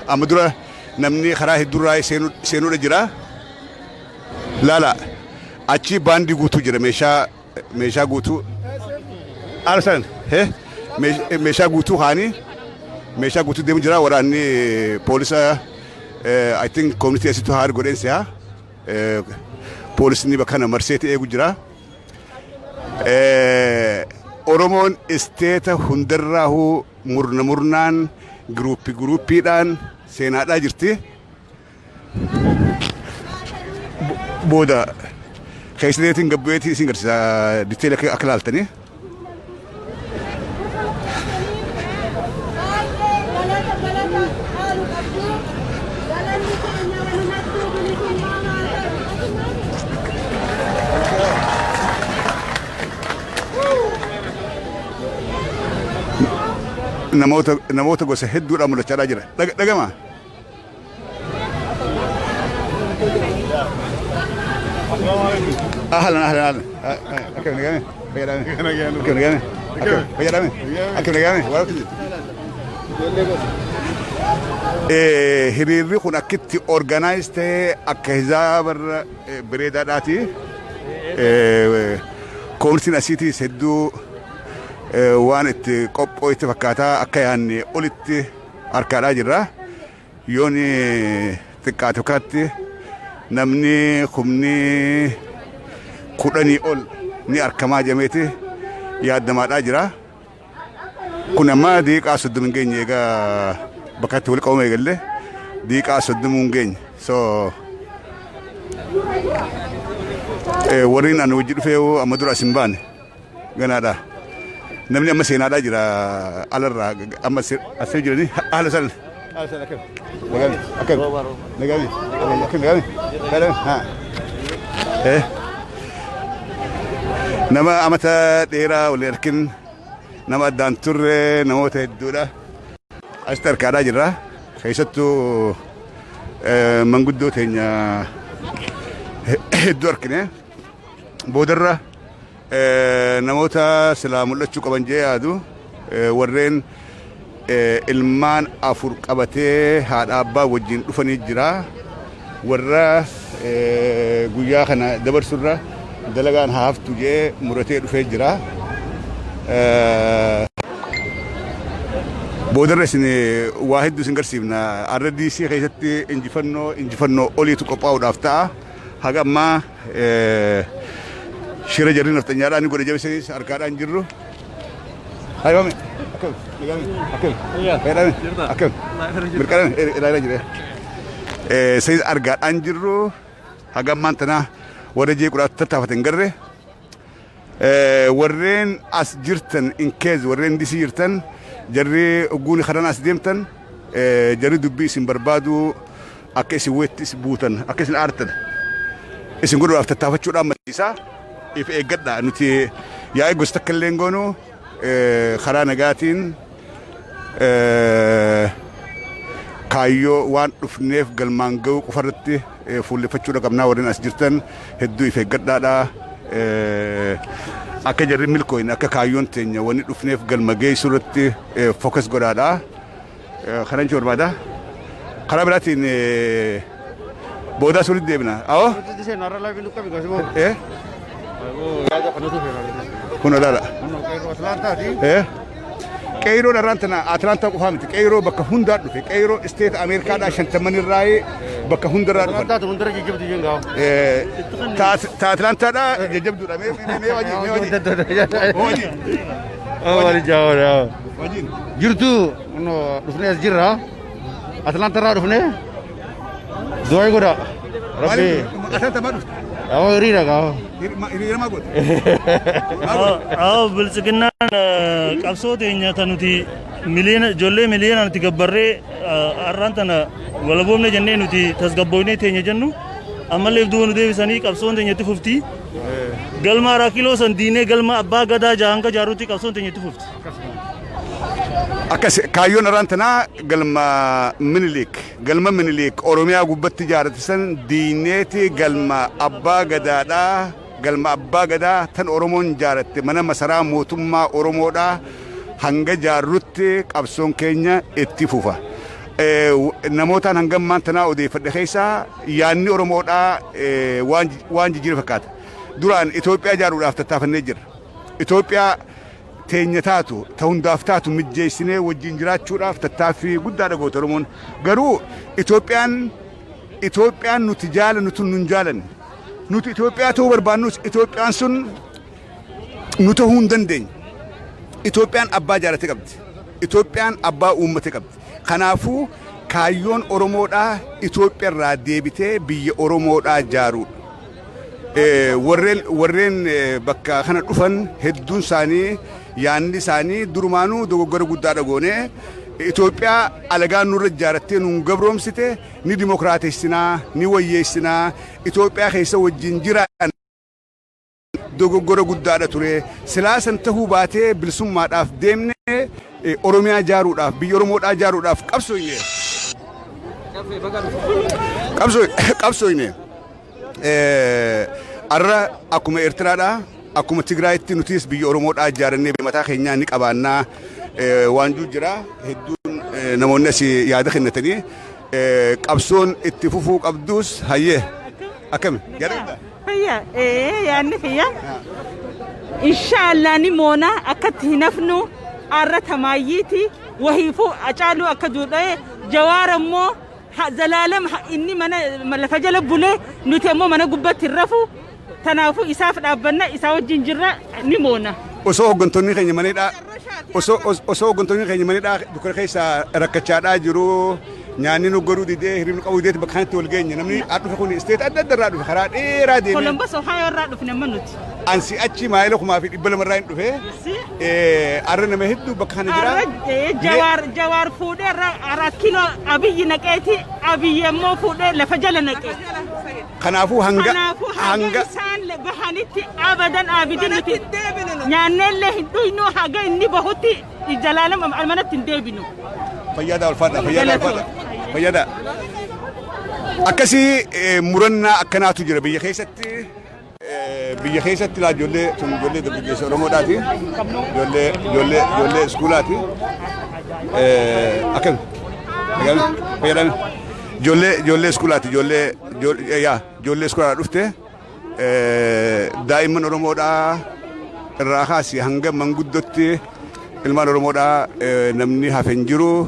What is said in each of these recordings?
Amma dura namni karaa hedduurraa seenuudha jira. Laala achi baandii guutuu jira meeshaa meeshaa guutuu. Arsan meeshaa guutuu kaanii meeshaa guutuu deemu jira waraanni poolisa. I think community asitti haar godheen si'a. Poolisni bakka kana marseeti eegu jira. Oromoon isteeta hundarraahuu murna murnaan giruuppii giruuppiidhaan seenaadhaa jirti. Booda keessatti gabbu'eetii isin garsiisa detail akka ilaaltanii. Galata galata haalu qabdu galanni keenya walumattuu bilisummaa haa ta'u. Namoota gosa hedduudhaan mul'achaa jira. Dhagama. Ahlan ahlan ahlan. Akkam nagame? Fayyadame? Akkam nagame? Akkam fayyadame? Akkam nagame? Waa hiriirri kun akkitti organize ta'ee akka hizaabarra bareedaadhaati. Koomisiin asiitiis hedduu waan itti qophooyte fakkaataa akka yaanne olitti harkaadhaa jirra. Yoon xiqqaate fakkaatti namni kumni 10 ol ni argamaa jameeti yaaddamaadhaa jira. Kun amma daqiiqaa 30 hin geenye egaa bakka itti wal qabame eegalle daqiiqaa 30 hin geenye. So warreen ani wajji dhufee amma dura as hin baane ganaadha. Namni amma seenaadhaa jira alarraa amma asii jiranii haala san. Haala san akkam? Nagami akkam? Nagami akkam nagami? Nagami haa. Nama amata dheeraa wal arkin nama addaan turre namoota hedduudha. Asitti harkaadhaa jirra. Keessattuu manguddoo teenya hedduu argine. Boodarra namoota silaa mul'achuu qaban jee yaadu warreen ilmaan afur qabatee haadha abbaa wajjin dhufanii jira. Warra guyyaa kana dabarsurra dalagaan haa haftu jee muratee dhufee jira. Boodarra isin waa hedduu isin garsiifna. Arra DC keessatti injifannoo injifannoo oliitu qophaa'uudhaaf ta'a. Haga ammaa shira jarri nafxanyaadhaan ni godhe jabeessanis harkaadhaan jirru. Hayyame akkam nagame akkam fayyadame akkam mirqadame ilaalaa jira. Sanis argaadhaan jirru haga ammaan tana warra jeequudhaaf tattaafate hin garre. Warreen as jirtan in case warreen DC jirtan jarri ogguun karaan as deemtan jarri dubbii isin barbaadu akka isin weetti buutan akka isin aartan isin godhuudhaaf tattaafachuudhaan matiisaa if eeggadha. Nuti yaa'ii gosa takka illee hin goonu, karaa nagaatiin kaayyoo waan dhufneef galmaan ga'uu qofarratti fuulleffachuudha qabnaa. Warreen as jirtan hedduu if eeggadhaadha. Akka jarri milkooyin akka kaayyoon teenya wanni dhufneef galma geessu irratti focus godhaadha. Kanan jechuu barbaada. Karaa biraatiin boodaa sunitti deebina. Awoo? Kun olaala. Qeeyroon arraan tana Atlaantaa qofaa miti. Qeeyroo bakka hundaa dhufe. Qeeyroo isteeta Ameerikaadhaa shantamman irraa bakka hundarraa dhufan. Ta Atlaantaadhaa jajjabduudha. Mee mee wajjin mee wajjin. Wajjin. Wajjin. Jirtu dhufnee as jirra. Atlaantaa irraa dhufnee du'aa godha. Rabbi. Atlaantaa maa dhufte? Awwa hiriira gaa. Hiriira maa goote? Awo biltsiginnaan qabsoo teenya ta nuti miliyoona ijoollee miliyoona nuti gabbarree har'aan tana walaboomne jennee nuti tasgabboonee teenya jennu ammallee duuba nu deebisanii qabsoon teenya itti fufti. Galma Araa Kiiloo san diinee galma abbaa gadaa jahanka jaaruutti qabsoon teenya itti fufti. Akkas kaayyoon arraan tanaa galma Minilik galma Minilik Oromiyaa gubbatti ijaarate san diineeti galma abbaa gadaadhaa galma abbaa gadaa tan Oromoon ijaaratte mana masaraa mootummaa Oromoodhaa hanga jaarrutti qabsoon keenya itti fufa. Namootaan hangam maantanaa odeeffadhe keessaa yaanni Oromoodhaa waan jijjiire fakkaata. Duraan Itoophiyaa ijaaruudhaaf tattaafannee jirra. Itoophiyaa teenya taatu, ta hundaaf taatu mijjeessinee wajjin jiraachuudhaaf tattaaffii guddaadha goote Oromoon. Garuu Itoophiyaan nuti jaalannu tun nun jaalanne. Nuti Itoophiyaa ta'uu barbaannus Itoophiyaan sun nu ta'uu hin dandeenye. Itoophiyaan abbaa jaalate qabdi. Itoophiyaan abbaa uummate qabdi. Kanaafuu kaayyoon Oromoodhaa Itoophiyaa irraa deebitee biyya Oromoodhaa ijaaruudha. Warreen bakka kana dhufan hedduun isaanii yaanni isaanii durumaanuu dogoggora guddaadha goonee, Itoophiyaa alagaan nurra ijaarattee nuun gabroomsite ni dimokiraatessinaa, ni wayyeessinaa, Itoophiyaa keessa wajjin jiraan dogoggora guddaadha ture. Silaasan tahuu baatee bilisummaadhaaf deemne, Oromiyaa ijaaruudhaaf, biyya Oromoodhaa ijaaruudhaaf qabsooyne. Qabsooyne. Arra akkuma Eertiraadhaa, akkuma Tigraayitti nutis biyya Oromoodhaa ijaarannee mataa keenyaa ni qabaannaa waan jiru jira. Hedduun namoonni asii yaada kennatanii qabsoon itti fufuu qabdus. Hayyee, akkami? Yaada qabdaa? Fayya, yaadni kiyya. Inshaallah ni moona, akkatti hin hafnu, arra tamaayyiiti wahiifuu Acaaluu akka duudhee, Jawaar ammoo zalaalam inni mana lafa jala bulee, nuti ammoo mana gubbatti hin rafu. Tanaafuu isaaf dhaabbanna, isaa wajjin jirra, ni moona. Osoo hooggantoonni keenya manidhaa dukkana keessa rakkachaadhaa jiru, nyaanni nu godhuu didee, hirribni qabuu didee, bakka kanatti wal geenye. Namni dhufe kun state adda adda irraa dhufe, karaa dheeraa deemee. Columbus, Ohio irraa dhufne amma nuti. Ansi achi maayila 2200 irraa hin dhufe. Arra nama hedduu bakka kana jira. Arra Jawaar fuudhee irra 4 kiiloo Abiyyi naqeeti, Abiyyi ammoo fuudhee lafa jala naqe. Kanaafuu hanga Kanaafuu hanga isaan bahanitti abadan abidin nuti nyaanneellee hin dhuynu, haga inni bahutti jalaalama manatti hin deebinu. Fayyadaa, ulfaadha, fayyadaa, ulfaadha, fayyadaa. Akkasii murannaa akkanaatu jira biyya keessatti. Biyya keessatti laa ijoollee tun ijoollee dargaggeessa Oromoodhaati. Ijoollee iskuulaati. Akkami? Fayyadame. Ijoollee iskuulaati, ijoollee yaa ijoollee iskuulaa dhufte, daa'imman Oromoodhaa irraa kaasee hanga manguddootti ilmaan Oromoodhaa namni hafe hin jiru.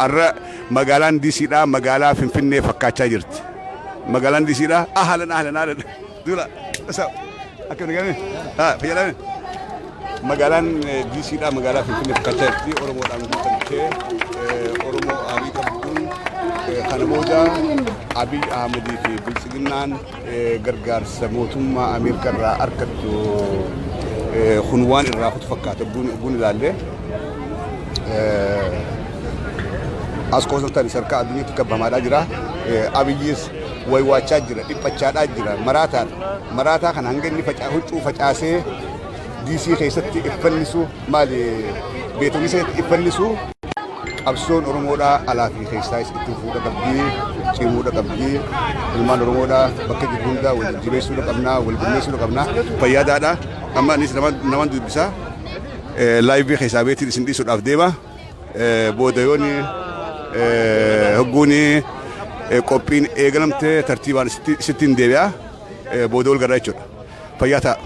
Arra magaalaan DCdhaa magaalaa Finfinnee fakkaachaa jirti. Magaalaan DCdhaa ahlan ahlan ahlan dura akkam nagame fayyadame. Magaalaan DCdhaa magaalaa Finfinnee fakkaachaa jirti. Oromoodhaan guutamtee, Oromoo aarii qabduun. Kana booda Abiy Ahmedii fi Biltsiginnaan gargaarsa mootummaa Ameerikaa irraa argattu kun waan irraa kutu fakkaata guun ilaalle. As qoosatan sadarkaa addunyaatti kabbamaadhaa jira. Abiyyis waywaachaa jira, dhiphachaadhaa jira, maraataadha. Maraataa kana hanga inni huccuu facaasee DC keessatti iffannisu, maali, beetomii keessatti iffannisu, qabsoon Oromoodhaa alaa fi keessaa itti fufuudha qabdii, cimuudha qabdii. Ilmaan Oromoodhaa bakka jiru hundaa wal jajjabeessuudha qabnaa, wal gurmeessuudha qabnaa. Fayyaadaadha. Amma anis naman dubbisaa. Live keessaa beetiin isin dhiisuudhaaf deema. Booda yooni hogguuni qophiin eegalamte tartiibaan sittiin deebi'a. Booda wal garraa jechuudha. Fayyaa ta'a.